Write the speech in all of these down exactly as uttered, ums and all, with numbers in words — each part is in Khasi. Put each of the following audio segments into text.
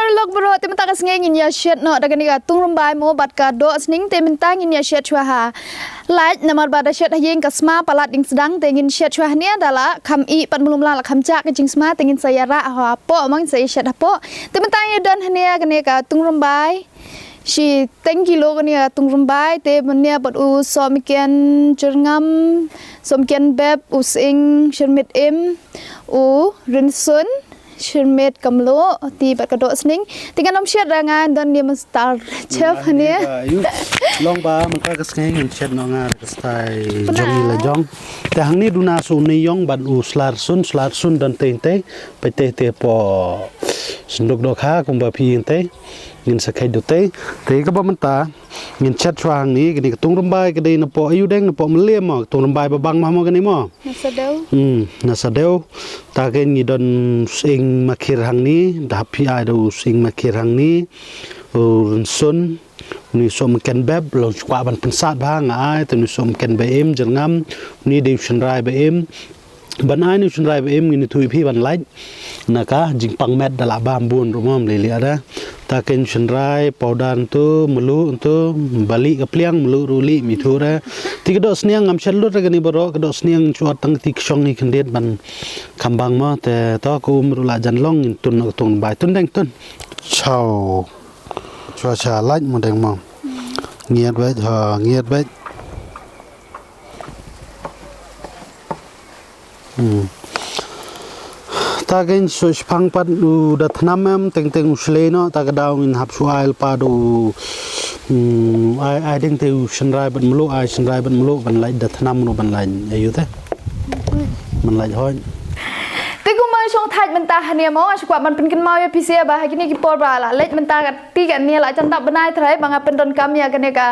Lok baroh, te mynta ka sngi ngin ïa shet noh da kane ka tungrymbai mo bad ka dohsning. Te mynta ngin ïa shet shuwa ha lait, namar ba da shet ha ïing ka sma palat ding sdang. Te ngin shet shuwa hangne da la kham ih pat, mlum la la kham jah ka jingsma, te ngin sa ïa rah hapoh mo, ngin sa ïa shet hapoh. Te mynta ngin don hangne kane ka tungrymbai. Shiteng kilo kane ka tungrymbai, te mynne bad u sohmynken jyrngam, sohmynken beb, u sying shyrmit im, u rynsun shyrmit ka mluh, te bad ka dohsning. Te ngan ym shet ra, nga don ne master chef hangne. Long ba mynta ka sngi ngin shet noh nga ka style jong ngi la jong. Te hangne duna sa u neiïong bad u sla rynsun, sla rynsun don tei tei, peit tei tei hapoh synduk dohkha kumba phi ïohi tei. Ngin sa kheit da u tei. Te kaba mynta ngin shet shuwa hangne, kane ka tungrymbai ka dei napoh, aiu deng, napoh Mylliem mo, ka tungrymbai ba bang mah mo kane mo. Na Sadew. Hmm, na Sadew. Ta kane ngi don sying makhir hangne, da hap phi ai da u sying makhir hangne. U rynsun, une u sohmynken beb, long shu kwah ban pynsat bha nga ai, te une u sohmynken ba im jyrngam, une dei u shynrai ba im. Ban ai une u shynrai ba im ngin ïathuh ïa phi ban lait. Na ka jingpang met da lah bam bun ruh mo, ym lei lei ada. Ta kane u shynrai powder ntu, mluh ntu, ba lih ka pliang, mluh ruh lih, ym ïathuh re. Te ka dohsniang ngam shet lut re kane baroh, ka dohsniang shu ot tang te ka shong hi khyndiat ban kham bang mo, te to ka um ruh la jan long, ngin tun noh ka tungrymbai, tun deng tun. Chau. Chua cha lait mo deng mo. Ngiat beit, ha, ngiat beit. Hmm. Ta kane shu shipang pat u da thnam em, teng teng u shlei noh, ta ka daw ngin hap shu ai lypa da u, hmm, ai, ai deng te u shynrai bad mluh, ai shynrai bad mluh, ban lait da thnam ruh ban lait, aiu te. Ban lait hoi. Te kumba shong thait mynta hangne mo, nga shu kwah ban pynkynmaw ïa phi sha ba ha kine ki por ba la leit mynta ka Te kane la jan dap bnai trai ba nga pyndonkam ïa kane ka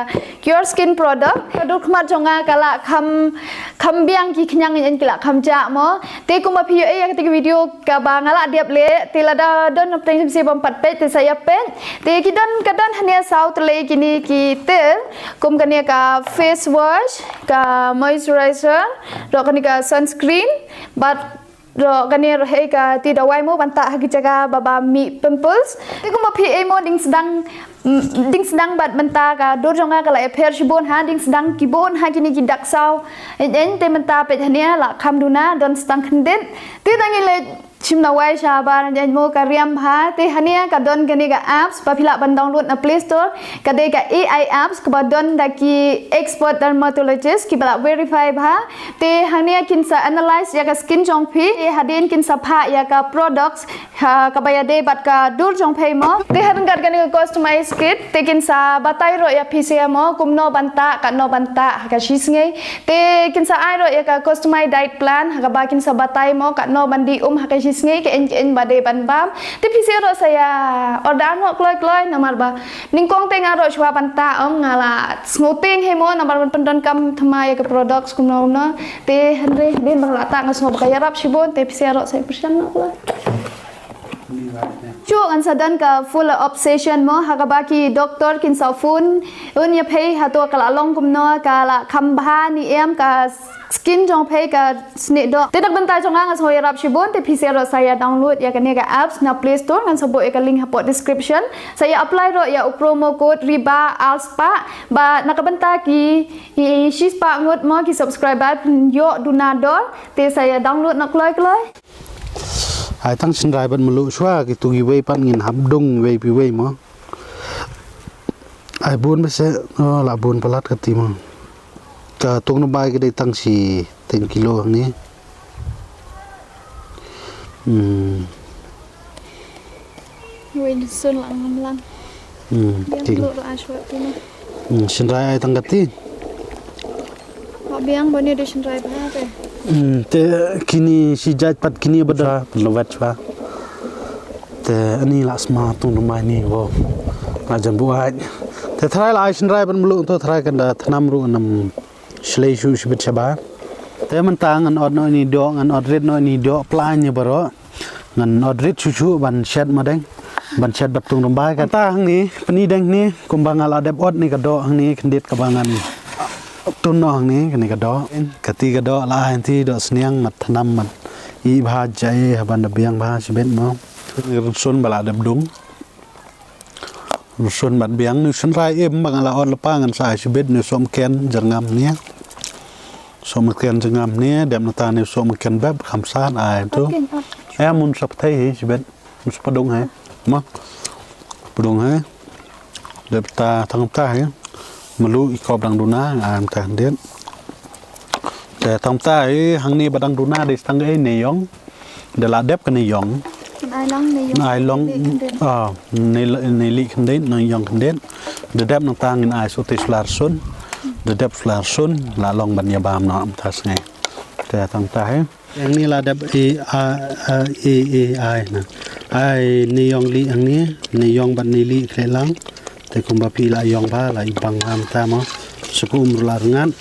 Cure Skin product. Ka dur khmat jong nga ka la kham, kham biang, ki khñiang ïa ki la kham jah mo. Te kumba phi ïohi ïa kata ka video kaba nga la dep leh, te lada don na pdeng jingmut bym pat peit te sa ïa peit. Te ki don, ka don hangne saw tylli kine ki tew, kum kane ka face wash, ka moisturizer, bad kane ka sunscreen, bad Ruh kane ruh hi ka dawai mo ban tah ha ki jaka ba, ba mih pimples. Te kumba phi ïohi mo ding sdang, mm, ding sdang bad mynta ka dur jong nga ka la ïapher shibun ha, ding sdang ki bun ha kine ki dak saw. Eng eng te mynta peit hangne la kham duna don sdang khyndiat. Te tang ïa leit shim dawai shabar eng eng mo ka riam bha. Te hangne ka don kane ka apps ba phi lah ban download na Play Store. Ka dei ka A I apps kaba don da ki expert dermatologist kiba la verify bha. Te hangne kin sa analyze ïa ka skin jong phi. Te hadien kin sa phah ïa ka products ha kaba ïadei bad ka dur jong phi mo. Te ha ryngkat kane ka customize kit te kin sa batai ruh ïa phi sha mo kumno ban tah, katno ban tah ha ka shisngi. Te kin sa ai ruh ïa ka customize diet plan ha kaba kin sa batai mo katno ban die um ha ka shisngi, ka eng ka eng ba dei ban bam. Te phi sha ruh sa ïa order noh kloi kloi namar ba nyngkong te nga ruh shuwa ban tah ym nga la sngewtieng hi mo namar ban pyndonkam thymmai ïa ka products kumno kumno. Te hynrei hadien ba nga la tah nga sngew ba ka ïarap shibun, te phi sha ruh sa ïa pyrshang noh kloi. Shuh ngan sa don ka full obsession mo ha kaba ki doctor kin sa phone un ïa phi hato ka la long kumno, ka la kham bha ne em ka skin jong phi ka snieh doh. Te na ka bynta jong nga nga sngew ïarap shibun, te phi sha ruh sa ïa download ïa kane ka apps na Play Store, ngan sa buh ïa ka link hapoh description. Sa ïa apply ruh ïa u promo code Riba Alspah ba na ka bynta ki, ki shispah ngut mo ki subscriber phin ïoh duna dor. Te sa ïa download noh kloi kloi. Ai tang shynrai bad mluh shuwa, kitu kiwei pat ngin hap dung iwei pa iwei mo. Ai bun bha seh, oh, la bun palat kati mo. Ka tungrymbai ka dei tang shiteng kilo hangne. Hmm. Wei sun lang ngam lang. Hmm, biang ting. Mluh ruh ai shuwa ti mo. Hmm, shynrai ai tang kati. Ba biang ba ne dei shynrai bha te. Hmm, te kine shi jait pat kine ba da pynlwet shuwa. Te ani la sma tungrymbai ni wo. La jan buaid. Te tharai la ai shynrai ban mluh to tharai kan da thnam ruh nam shlei shuh shibit shaba. Te mynta ngan ot noh ine i doh, ngan ot rit noh ine i doh, pla ine baroh. Ngan ot rit shuh shuh ban shet ma deng. Ban shet bad tungrymbai kata hangne, pyni deng hangne, kumba nga la dep ot ne ka doh hangne, khyndiat kaba ngan tun noh hangne, kane ka doh. Kati ka doh la ai hanti doh sniang, mat thnam, mat ih bha, jai, haban da biang bha shibit mo. Rynsun ba la dep dung. Rsun bad biang, ne u shynrai im ba nga la ot lypa, ngan sa ai shibit, ne u sohmynken jyrngam ne. Sohmynken jyrngam ne, dep nangta ne u sohmynken bep, kham sat ai tu. Em, un sa pynthei hi shibit. Mus pdung hi. Ma. Pdung hi. Dep ta tang ta hi. Mluh i kop dang duna, ai mynta khyndiat. Te tang ta hi, hangne ba dang duna dei tang ei, ne ïong. Da la dep ka ne ïong. Ngan ai long ne ïong. Ngan ai long. Ne khyndiat. Ah, ne, ne lih khyndiat, ne ïong khyndiat. Da dep nangta ngin ai shuh te sla rsun. Da dep sla rsun, la long ban ïa bam noh mynta sngi. Te tang ta hi. Hangne la dep i, a, a, i, i, ai na. Ai ne ïong lih hangne, ne ïong bad ne lih khleh lang. Te kumba phi la ïong bha, la i bang ha mynta mo. Shu ka um ruh la rngat.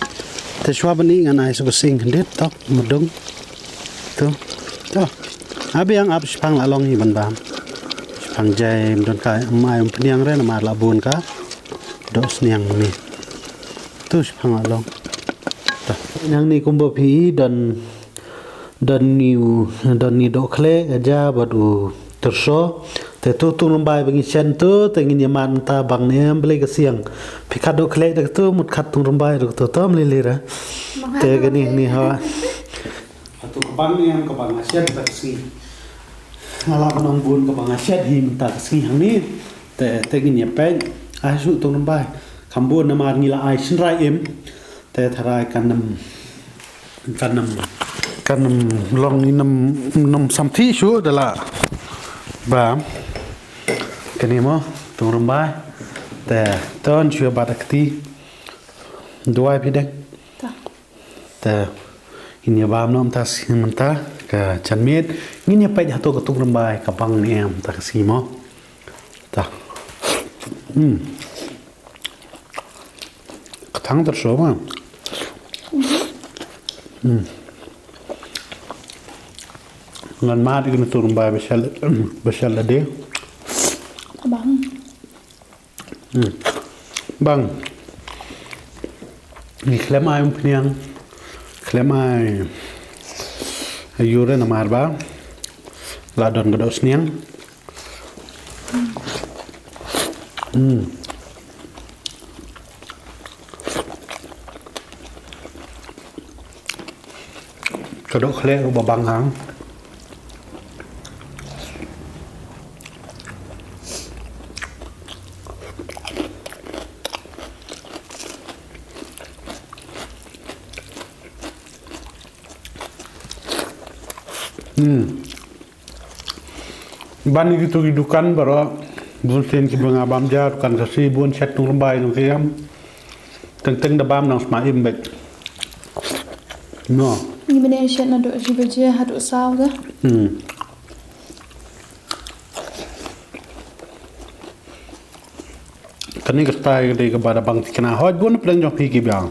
Te shuwa ban i ngan ai shu ka sing khyndiat tok, mdung. Tu. Tu. Ap biang, ap, shiphang la long hi ban bam. Shiphang jai, ym don kai, ym ai, ym pynïang re, namar la bun ka dohsniang ne. Tu shiphang la long. Tu. Hangne kumba phi don, don ni, don ni dohkhleh, ka ja bad u tyrso. Te tu tungrymbai ba ngi shen tu, te ngin ïa mad mynta bang ne em, balei ka siang. Phi khat dohkhleh da katu, mut khat tungrymbai da katu, to ym lei lei re. Te kane ne ha. Katu ka bang ne em, ka bang nga shet mynta ka sngi. Nga lah ban ong bun ka bang nga shet hi mynta ka sngi hangne. Te, te ngin ïa peit. Ai shuh tungrymbai. Kham bun namar ngi la ai shynrai im. Te tharai kan ym, kan ym, kan ym long, ngin ym, ym samthi shuh da la. Ba. Kane mo, tungrymbai. Te, ton shuh ba da kti. Duwai phi deng. Ta. Te, ngin ïa bam noh mynta sngi mynta, ka janmiet, ngin ïa peit hato ka tungrymbai, ka bang ne em mynta ka sngi mo. Ta. Hmm. Ka thang tyrso ma. Hmm. Ngan mad ïa kane ka tungrymbai ba shal, ba shal lade. Ka bang. Hmm. Bang. Ngi khlem ai umphniang. Khlem ai. Aiu re namar ba la don ka dohsniang. Hmm. Ka dohkhleh ruh ba bang hang. Hmm. Ban ïa kitu ki dukan baroh, bun sien kiba nga bam ja, dukan Khasi, bun shet tungrymbai nongkyndong. Teng teng da bam nang sma im beit. No. Ngi mane shet naduh shi baje haduh saw da. Hmm. Kane ka style ka dei kaba da bang thikna, hooid bun pdeng jong phi ki biang.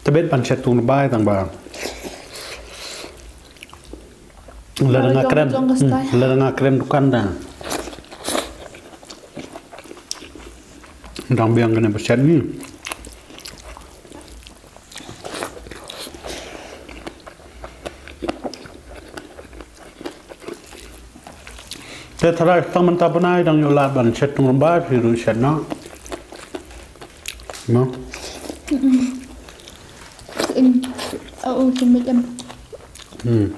Tbit ban shet tungrymbai tang ba. Lada nga kren, lada nga kren dukan da. Dang biang kane ba shet ni. Te tharai tang mynta bnai dang ïoh lad ban shet tungrymbai phi ruh shet noh. No. Im. Au, kim mit em. Hmm.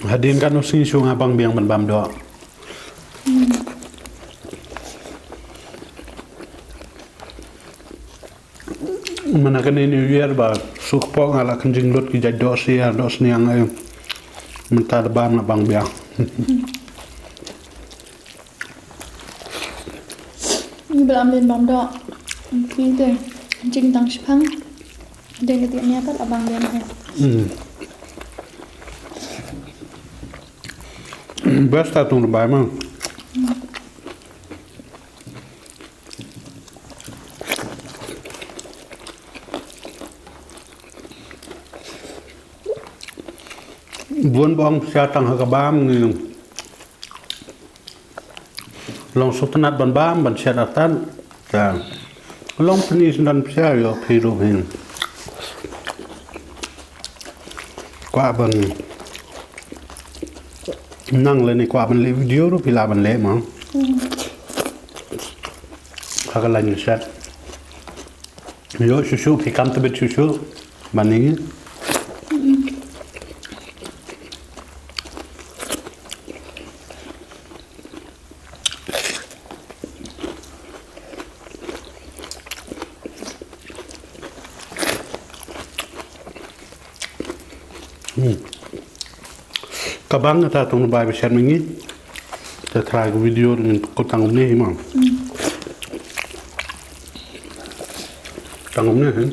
Hadien katno sngi shu nga bang biang ban bam doh. Mana kane New Year ba suk pok nga la kynjing lut ki jait doh siar doh sniang ai. Mynta da bam nga bang biang. Ni ba lam lin bam doh. Ki te jing tang shipang. Deng ka tiap nia pat la bang biang hai. Hmm. Best ta tung bai ma. Bun bong sia tang ha ka bam ngi. Long suk tnat ban bam, ban shet artat. Long pynïasyrdoh pyrshah ïa phi ruh phi. Kwah ban nang lane kwah ban leh video ruh phi lah ban leh mo. Ha ka lain shat. Ïoh shuh shuh phi kam tbit shuh shuh ban ïa. Hmm. Ka bang kata tang bai ba shet ma ngi. Te try ka video ngin kut tang kumne hi ma. Tang kumne hi.